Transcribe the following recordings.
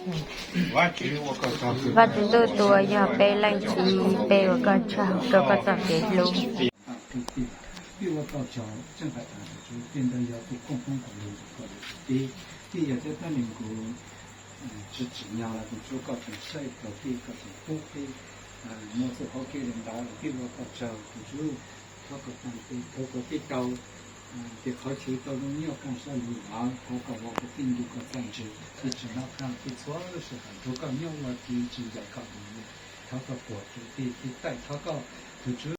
Vajtswv ntuj tus uas yog peb leej txiv, peb ua koj tsaug rau koj txoj kev hlub. Peb ua koj tsaug tseem hais tias tus Tswv, tej ntawd yog tej koob hmoov kom lug tus koj lug tus tib, tej yog tej pab neeg kuv tsis tsim nyog los tus Tswv koj tseem saib taus peb, koj tseem pub peb muaj txoj hauv kev li ntawd los peb ua koj tsaug tus Tswv. Thov kom tag kis thov kom peb tau ces qhov chaw tau zoo nyob kaj sab lug los thov kom ua koj tij ntu koj txaj ntswg, tsis tsim nyog kaj peb txhua lub sij hawm nrog koj nyob ua ke tsis ncaim koj tus me. Thov koj puag tus tij tij taij thov koj tus Tswv.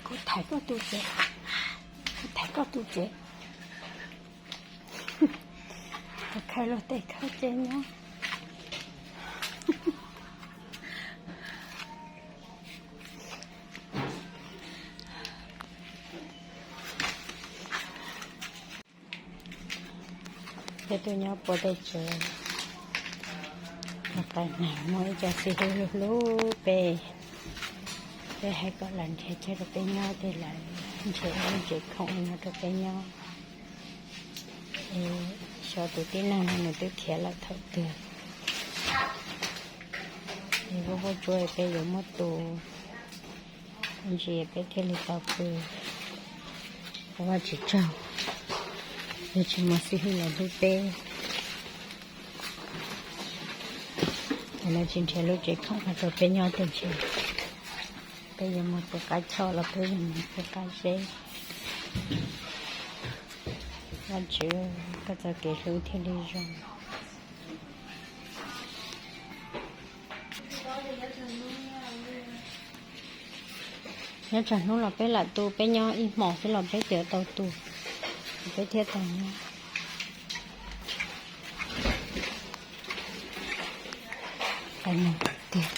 Kuv thaiv koj tus tsev, kuv thaiv koj tus tsev, kuv khawb luag tej khawb tsev nyob. Peb tuaj nyob puag tej tsev, qab neeg muaj ib co xib hwb hlub hlub peb, peb hais kom lawv nrhiav chaw rau peb nyob ces lawv nrhiav lub tsev khoom nyob rau peb nyob. Xyov tus tib neeg no nws twb khiav lawm thaum twg, es vuj vuj tsuab peb yuav muab tu ntsis peb thiaj li tau pw. Ua Vajtswv tsaug, yog tsis muaj xib hwb los hlub peb, es lawv tsis nrhiav lub tsev khoom los rau peb nyob ces ntshe peb yuav mus pw qab choj los peb yuav mus pw qab zeb. Vajtswv, koj txoj kev hlub thiaj li zoo. Nyob tsam hnub los peb lam tu, peb nyob ib hmos xwb los peb twb tau tu, peb thiaj tau nyob. Tiag.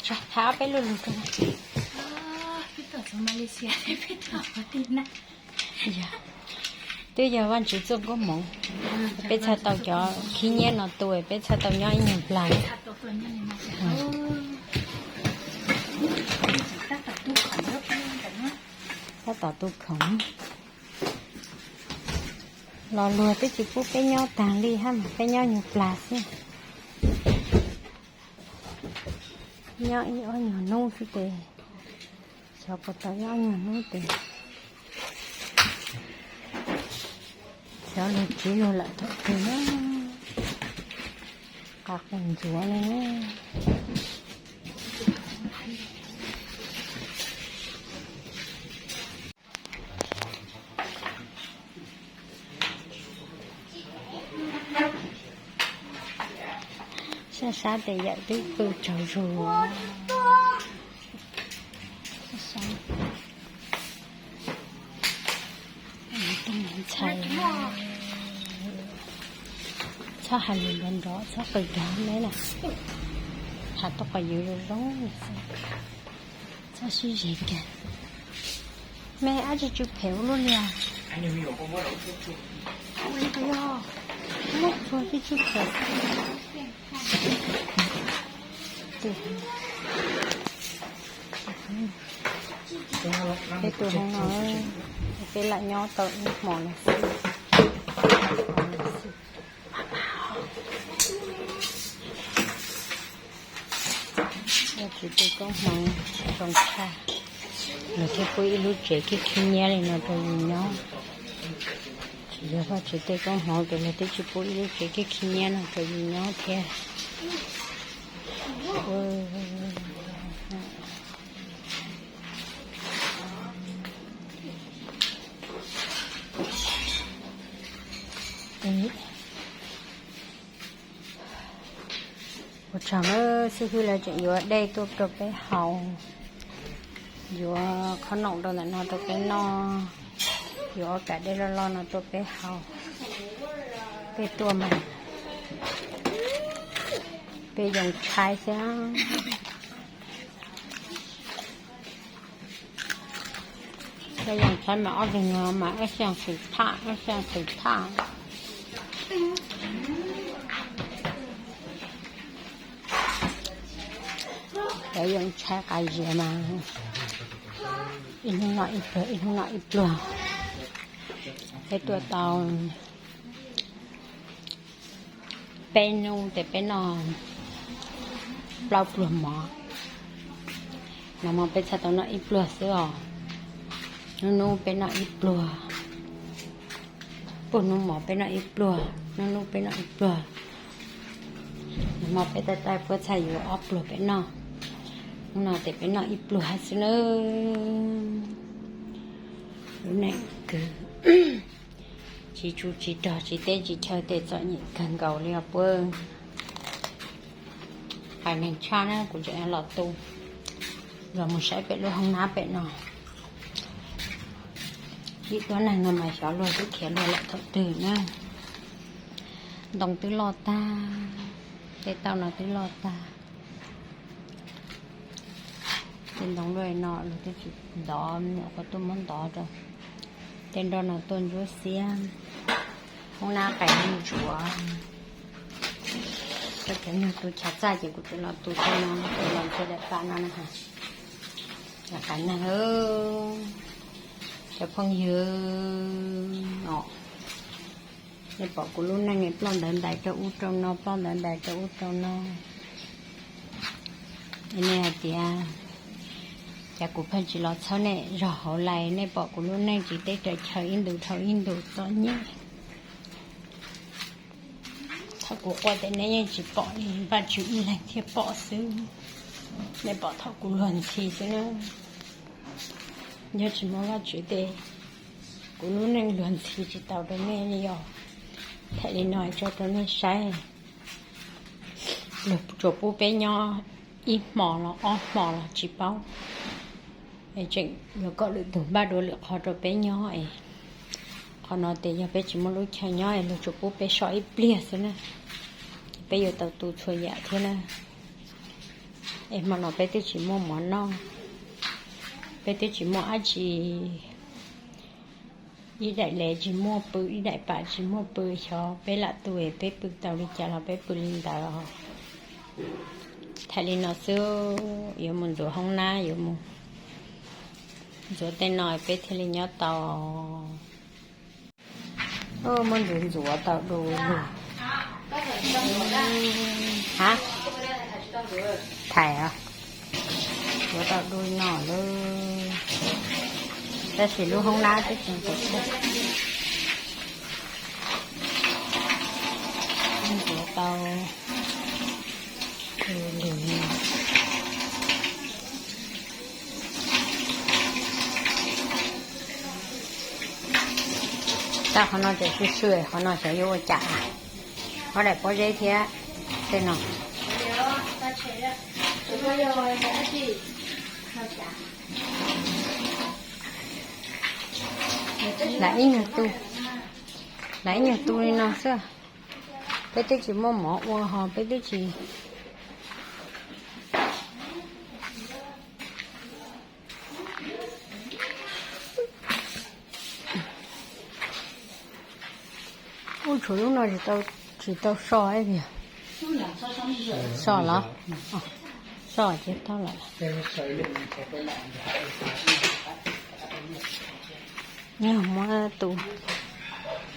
Yog, thab peb lug lug rau. Yog, twb yog Vajtswv txoj koob hmoov, peb txhaj tau cov khib nyiab no tu, peb txhaj tau nyob ib nyuag plag. Tab tom tu khoom. Lo lus twb tsis pub peb nyob tag li hab mas peb nyob nyuag plag xwb. Nyob ib ob nyuag hnub xwb ces, xyov puas tau ib ob nyuag hnub ces xyov luag tsiv luag lawm thaum twg na. Qab qus ntxuav li. Sab sab tes yawm twb pw tsaug zug. Ntxhais, txhob hais lus nrov nrov, txhob qw kag me na, has tuaj qhov ywv zoo zoo xwb, txhob sib zes kag. Me ab tsi tsw phem ua luaj li os. Muab txuag tsi tsw phem. Peb tus hoob no, peb lam nyob tau ib hmos no xwb. Tsis tej koob hmoov zoo tshaj, luag thiaj pub ib lub tsev khib khib nyiab li no rau yus nyob. Tsis yog Vajtswv tej koob hmoov ces luag twb tsis pub ib lub tsev khib khib nyiab no rau yus nyob thiab. Ua tsaug nawb, xib hwb lawv tseem yuav dej tuaj rau peb haus, yuav qhob noom rau ntawm no rau peb noj, yuav ob kav dej loj loj no tuaj peb haus. Peb tuaj mas peb yoo tshaib xwb. Peb yoo tshaib mas ob tug no mas ib xyoos xwm thaj, ib xyoos xwm thaj. Cov yoo tshaib qas zias mas ib hnub noj ib pluag, ib hnub noj ib pluag. Peb tuaj tau peb hnub ces peb noj plaub pluag mov. Nag hmo peb txhaj tau noj ib pluag xwb os. Hnub hnub peb noj ib pluag. Puag hnub mov peb noj ib pluag, hnub hnub peb noj ib pluag. Nag hmo peb taij taij puab txhaj yuav ob pluag peb noj. Hnub no ces peb noj ib pluag hab xwb nawb. Lub neej kws tsis tsu tsis rog tsis teb tsis chaw tes txom nyem kawg nkaus li os puab. Hais neeg tshaj na kuv tseem los tu, los mus saib pem lub hoob nab pem no. Ib tuab neeg no mas xyov luag twb khiav luag lawm thaum twg na. Ntoo twb loj tag, tej tauj no twb loj tag. Tej ntoo luaj no luag twb tsis ntov, nyuam qhuav tuaj muab ntov rau. Tej nroj no tuaj ntsuab xiab, hoob nab qais ntsuav. Koj cov neeg tu chav txaj ces kuv tseem los tu tau no, kuv los ntsia daim pam no na. Yog qais neeg, cov phooj ywg os, nej pom kuv lub neej ploj ntawv ntais rau ub rau no, ploj ntawv ntais rau ub rau no. Nej hais tias cas kuv pheej tsis los txhawb nej zog hauv lais, nej pom kuv lub neej tsis teb rawv chaw ib ntus dhau ib ntus txom nyem. Thaum kuv quaj tes nej yeej tsis pom li, Vajtswv ib leeg thiaj pom xwb. Nej pom thaum kuv luag ntxhi xwb na. Yog tsis muaj Vajtswv tes kuv lub neej luag ntxhi tsis tau rau nej li os. Thaum li no tso rau nej saib, luag tsuas pub peb nyob ib hmo los ob hmo los tsis paub, es tseem yuav kom lwm tus npaj dua lwm qhov rau peb nyob es. Qhov no tes yog peb tsis muaj lub chaw nyob es luag tsuas pub peb so ib pliag xwb na, peb yuav tau tu txhua yam thiab na. Es hmo no peb twb tsis muaj mov noj, peb twb tsis muaj dab tsi, ib daim lev tsis muaj pw, ib daim pam tsis muaj pw, xyov peb lam tu es peb pw tau li cas los peb pw li ntawd os. Thaum li no xwb, yuav mus ntxuav hoob nab, yuav mus ntxuav tej no peb thiaj li nyob tau. Muab ntxuav ntxuav tau du lug. Hab, thais os, ntxuav tau du no lawm. Tab sis lub hoob nab twb tseem tawm thiab. Ntxuav tau du lug. Tab qhov no ces swj swj, qhov no xyov yuav ua cas. Ob daim pob zeb thiab tej no. Lam ib nyuag tu, lam ib nyuag tu li no xwb. Peb twb tsis muaj mov ua ho peb twb tsis Ub, tshuav lub no tsis tau so ib pliag. So los? So ces tau lawm. Yog muab tu,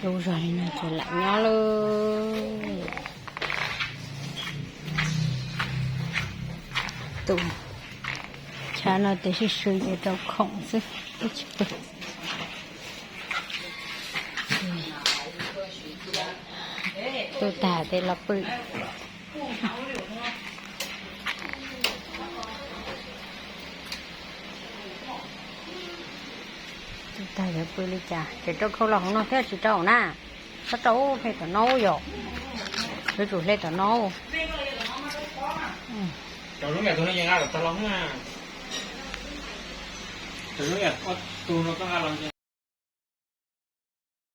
tu zog li no ces lam nyob lawm. Tu Tam no ces sib swb ces rau khoom xwb, twb tsis pw. Tu tag ces los pw. Tu tag yuav pw li cas? Tseem rau khau los hauv no thiab tsis rau na. Txhob rau hle tom no yom. Yuav tsum hle tom no.